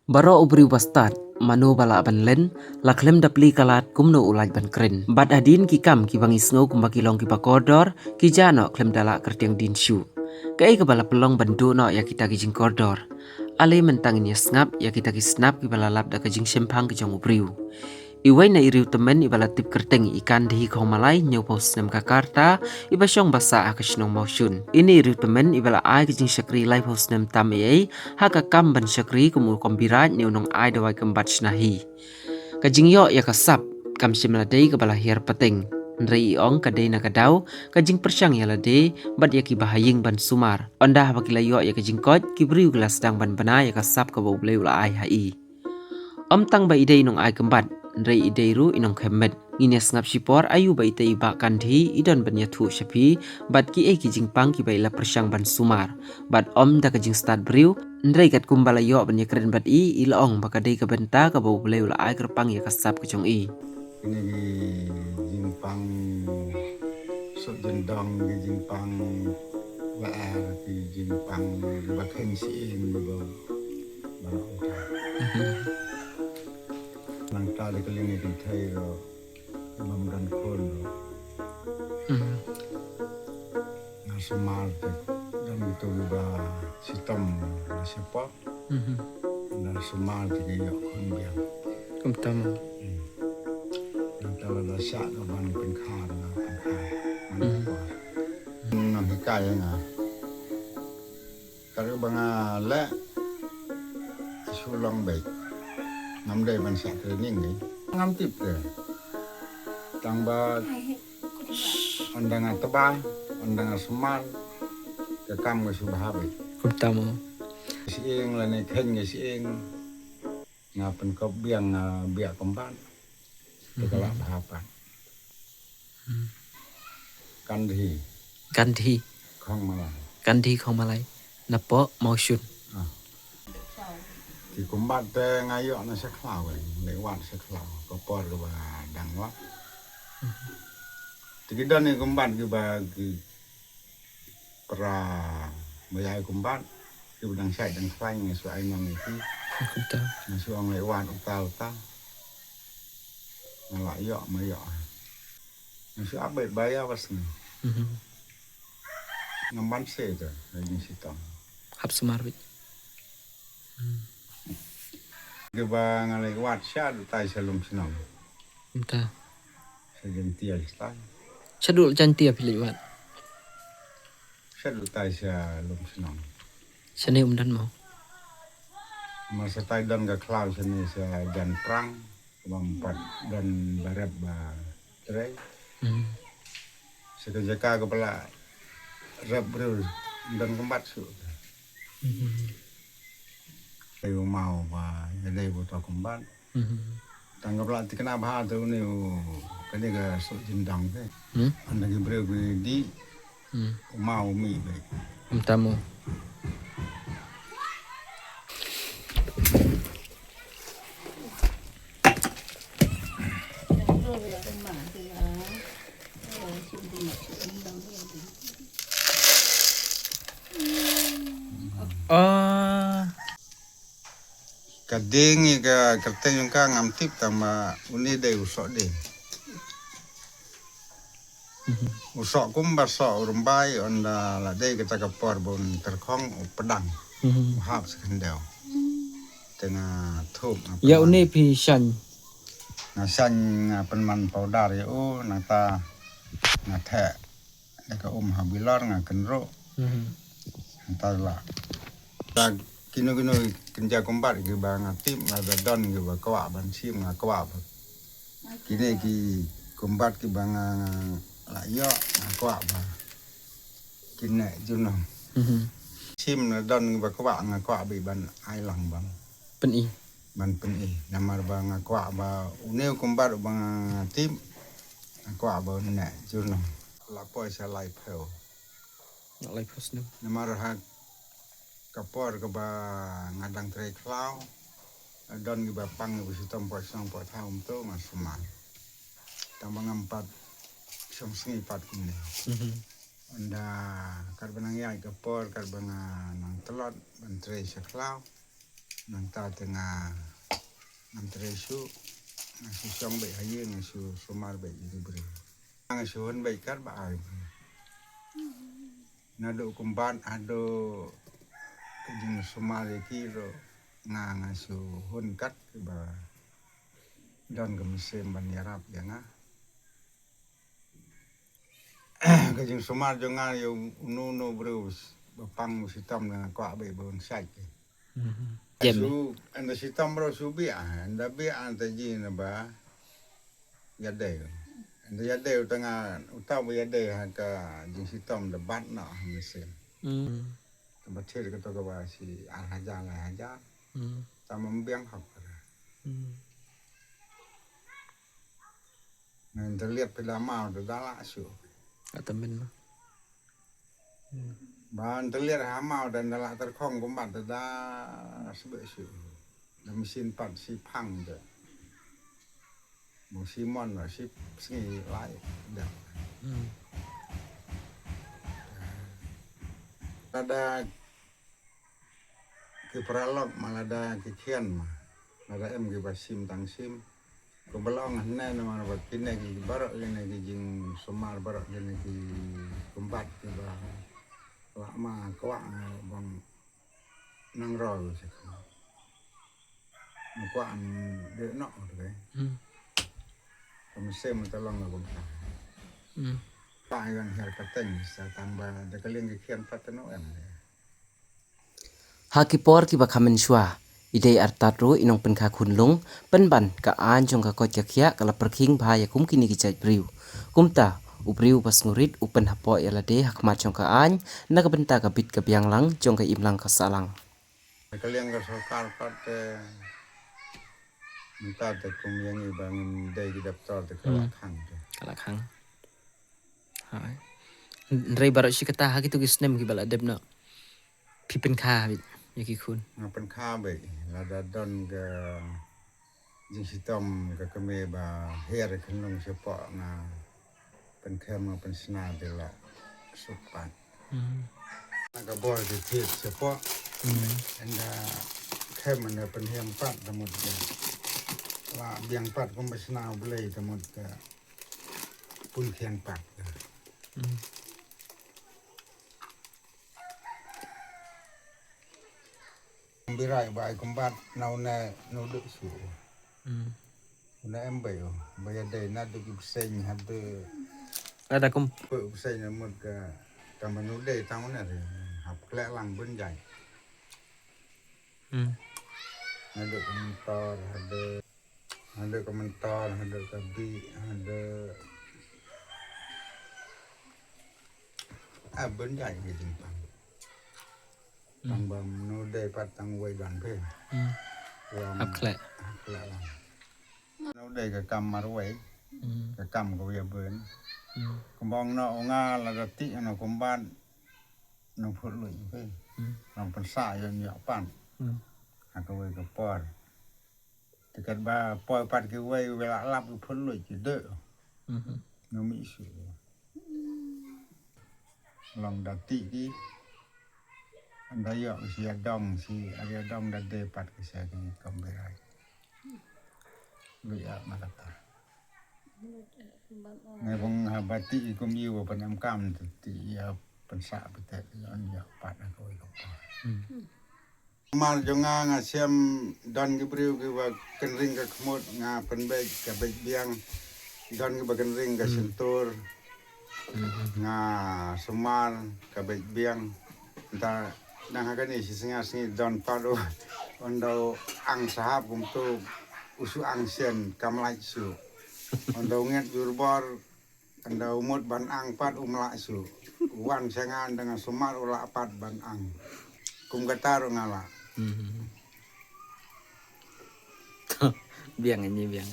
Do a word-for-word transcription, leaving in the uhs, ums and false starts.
Baroh u briew ba stad, mano ba lah ban len, la khlem da plie ka lad kumno u lait ban kren. Bad hadien ki kam kiba ngi sngew kumba ki long kiba kordor, ki jah noh khlem da lah kyrteng dien shuh. Kaei kaba la pynlong ban duh noh ïa kita ki jingkordor? Ale mynta ngin ïa sngap ïa kita ki snap kiba la lap da ka jingshemphang ki jong u briew. Iwei na i riew tymmen iba la tip kyrteng i Kandhi Khongmalai, hynñiewphew snem ka rta, iba shong ba sah ha ka shnong Mawshun. Ine i riew tymmen iba la ai ka jingshakri laiphew snem tam ei ei ha ka kam ban shakri kum u kong biraid ne u nongai dawai kymbat shna hi. Ka jingïoh ïa ka sap kam shym la dei kaba la hiar pateng. Hynrei i ong ka dei na ka daw ka jingpyrshang ïa lade bad ïa kiba ha ïing ban sumar. Ynda haba ki la ïoh ïa ka jingkoit, ki briew ki la sdang ban bna ïa ka sap kaba U Blei u la ai ha i. Ym tang ba i dei i nongai kymbat, hynrei i dei ruh i nongkhem met. Ngin ïa sngap shipor aïu ba ita i Bah Kandhi i don ban ïathuh sha phi bad kiei ki jingpang kiba i la pyrshang ban sumar. Bad ym da ka jingstad briew, hynrei katkum ba la ïoh ban ïakren bad i, i la ong ba ka dei ka bynta kaba U Blei u la ai kyrpang ïa ka sap ka jong i. Kine ki jingpang, suk jingdong, ki jingpang lyer, ki jingpang kiba kheiñ shyieng, kiba, baroh kata. Mhm. Nangta da ka liang ïa ki thei ruh bym don khun ruh. Mhm. Nga sumar te don kito kiba shitom na shipor. Mhm. Nga sumar te ki ïoh khun biang. Kumta mo. Hmm. Nangta lada shah ka ban pynkha, nga pynkha. Mhm. Nang hikai ïa nga. Ka ruh ba nga leh shu long beit. Ngam dei ban shah training ni. Ngam tip te. Tang ba ynda nga tba, ynda nga sumar, ka kam ka shu bha beit. Kumta mo. Shyieng lane kheiñ ka shyieng, nga pynkop biang, nga biah kymbat. Te ka la bha pat. Hmm. Kandhi. Kandhi. Khongmalai. Kandhi Khongmalai. Napoh Mawshun. Ah. Ki kymbat te nga ïoh na sha khlaw, eh, leh wad sha khlaw. Ka por kaba dang wad. Hmm. Te ki don ki kymbat kiba ki pra ba ïa kymbat kiba dang shait dang khlaiñ, nga shu ai nong ïa ki. Kumta. Nga shu ong leh wad uta uta. Nga la ïoh ma ïoh. Nga shu ap beit ba ïa bas ni. Mhm. Ngam ban se te, lagi ni sitong. Hap sumar beit. Hmm. Kiba nga leh wad sha dutai sha lum shnong. Kumta. Sha Jaintia sha tai. Sha dul Jaintia phi leh wad. Sha dutai sha lum shnong. Shane um don mo. Ma sha tai don ka khlaw shane sha jan prang. Kaba ym pat don ba rep ba trei. Hmm. Sha ka jaka kaba la rep briew don kymbat shuh. Hmm. Dei u maw ba ïa dei ba uto kymbat. Hmm. Tang kaba la thikna bha te une u kane ka suk jingdang te. Hmm. Ynda ki briew ki dih. Hmm. U maw u mih beit. Kumta mo. Ah. Ka dieng ïa ka kyrteng jong ka ngam tip tang ba une dei u soh dieng. Mhm. U soh kumba soh u rymbai, ynda la dei kata ka por ba un tyrkhong u pdang. Mhm. U hap sa khyndew. Te nga thup nga pynman. Ïa une phi shaiñ? Nga shaiñ, nga pynman powder ïa u, nangta nga theh da ka um ha bilor nga kynruh. Mhm. Nangta la. Ta kino kino kynja kymbat kiba nga tip, nga da don kiba kwah ban shim, nga kwah ba kine ki kymbat kiba nga la ïoh, nga kwah ba kin neh jurnong. Mhm. Shim na don kiba kwah, nga kwah beit ban ai lang ban pyni. Ban pyni. Namar ba nga kwah ba une u kymbat uba nga tip, nga kwah ba un neh jurnong. La poi sha laiphew. Nga laiphew snem. Namar ha ka por kaba nga dang trei khlaw, don kiba pang kiba shitom poh shnong poh thaw kumto nga sumar. Tang ba ngam pat shong sngi pat kumne. Mhm. Ynda katba nang ïaid ka por, katba nga nang tlot ban trei sha khlaw, Nangta te nga ngam trei shuh, nga shu shong beit ha ïing, nga shu sumar beit ïa ki briew. Nga shu hun beit katba ar. Naduh kumba haduh ka jingsumar ïa ki ruh nga, nga shu hun kat kiba don ka mynsiem ban ïarap ïa nga. Ka jingsumar jong nga ïa uno uno briew ba pang u shitom, nga kwah beit ba un shait. Jem. Shu, ynda shitom ruh shu bih, ynda bih ynda ji na ba ïadei. Ynda ïadei uta nga, uta ba ïadei ha ka jingshitom da bat noh ha mynsiem. Te ba thied kato kaba shi ar hajar lai hajar. Tang ba ym biang hok. Ngan tylliat phi da maw da da lah shuh. Ata min ma. Ba ynda tylliat ha maw da da lah tyrkhong kumba da da sbeh shuh. Da machine pat shi phang da. Mo shi mon da shi sngi lai da. Lada ki paralok ma lada ki khian ma lada em kiba shim tang shim. Kumba la ong hangne namar ba kine ki baroh kine ki jingsumar baroh kine ki kumba kiba la ma kwah bang nang roi sha khmat. Kwah de noh te. Ka mynsiem te long la kumta. Ta ïa nga hiar ka teng sa tang ba da ka liang ki khian pat te noh em. Ha ki por kiba kha mynshuwa, i Dei Artat ruh i nongpynkha khunlung, pynban ka aiñ jong ka koit ka khiah ka la pyrkhing bha ïa kum kine ki jait briew. Kumta, u briew ba sngewrit u pynhapoh ïa lade ha khmat jong ka aiñ, na ka bynta ka bit ka biang lang jong ka imlang ka sahlang. Ka liang ka sorkar pat te mynta te kum ïa ngi ba ngim dei ki daptor te ka la khang te. Ka la khang. Hai. Hynrei baroh shi katta ha kito ki snem kiba la dep noh. Phi pynkha beit ïa ki khun. Nga pynkha beit lada don ka jingshitom ka kmie ba hiar khunlung shapoh nga pynkhem nga pynshna te la suk pat. Na ka bor ki thied shapoh. Ynda khem ynda pynhiam pat te mut ka la biang pat kumba shna U Blei te mut ka pynkhiang pat. Birai ba ai kumba na une na u duk su. Une em bai o ba ïadei na duk i bseiñ ha de. Ada kum. Ko bseiñ na mut ka tang ba nu dei tang une re hap klek lang bun jai. Na duk ka mentor ha de. Haduh ka mentor, haduh ka bih, haduh ah bun jait ka jingpang. Tang ba mano dei pat tang wei don phi. Ap khleh. Ap khleh lang. Mano dei ka kam marwei, ka kam ka wei bun. Kumba ong no nga la da tih no kumba no phut lui phi. Nang pynsa ïa ïa pan. Ha ka wei ka por. Te katba poi pat kiwei, wei la lap ki phut luid ki dei. Nga mih shuh. Long da tih ki. Ynda ïoh ki sha dong, sha ïa dong da dei pat ki sha ki kam birai. Luid ïa ma kata. Nga bang haba tih ki kum ïa u ban em kam te tih ïa pynsah beit te ïa ïa pat na kawei ka por. Mar jong nga nga shem don ki briew kiba kynring ka khmut nga pynbeit ka beit biang. Don kiba kynring ka shyntur nga sumar ka beit biang. Nta dang ha kane shi sngi sngi don pat u ynda u ang sahap kumto u shu ang shen kam lait shu. Ynda u nget jur bor Ynda u mut ban ang pat um lah shuh. U wan sha nga ynda nga sumar u lah pat ban ang. Kum kata ruh nga lah. Biang ini biang.